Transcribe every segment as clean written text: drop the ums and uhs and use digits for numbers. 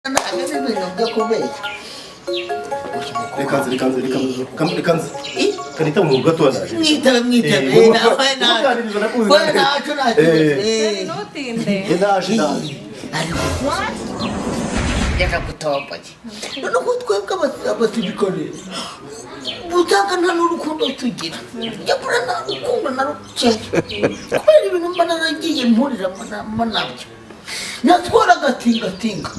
Ntabwo ari ibintu byo kubeshya. Reka nze, reka nze, reka, reka nze. Kanita mu gato, ndaje. Mwitabe, mwitabe. Nawe ntacyo, we ntacyo, ntacyo. Ntutinde. Ndaje, ndaje. Ariko reka gutomboye, noneho twebwe abasirikare usanga nta n'urukundo tugira. Nyakuri nta rukundo na rukeya, kubera ibintu mba naragiye mpuriramo nabyo. Natwara agatingatinga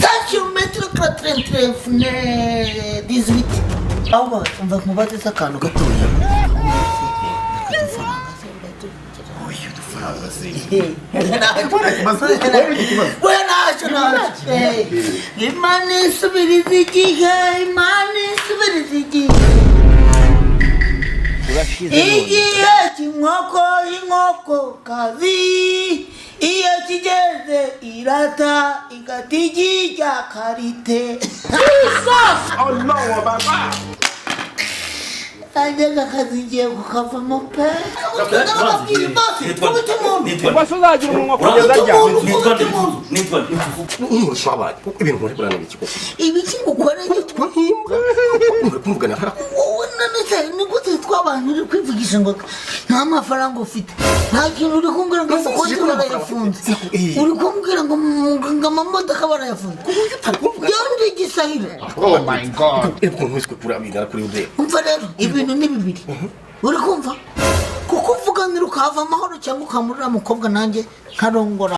sa kilometero 89 18. Aho umva, nkubaze se akantu gatoya. Uyu dufaranga se? We ntacyo, ntacyo. Imana isubiriza igihe, Imana isubiriza igihe. Igihe cy'inkoko, inkoko kazi iyo kigeze irata igata igi rya karite. Ọlọ́wọ́ bàbá. Nanjye akazi ngiye kukavamo pe. Ubwo uzagira umunwa kugeza ryari? Nitwa Ntushabaye ibintu muri burana biki koko? Ibiki ngukoreye? Twa nk'imbwa uri kumvugana hara. Wowe none se ni gute tw'abantu uri kwivugisha ngo nta mafaranga ufite, nta kintu uri kumbwira ngo amakonti barayafunze, uri kumbwira ngo amamodoka barayafunze, yewe ndi igisahira. Oh my God, ukuntu wese kuri bingana kuri ureba. Umva rero, ibintu ni bibiri, uri kumva? Kuko uvuganira ukahava amahoro cyangwa ukamurira mukobwa nanjye nkarongora.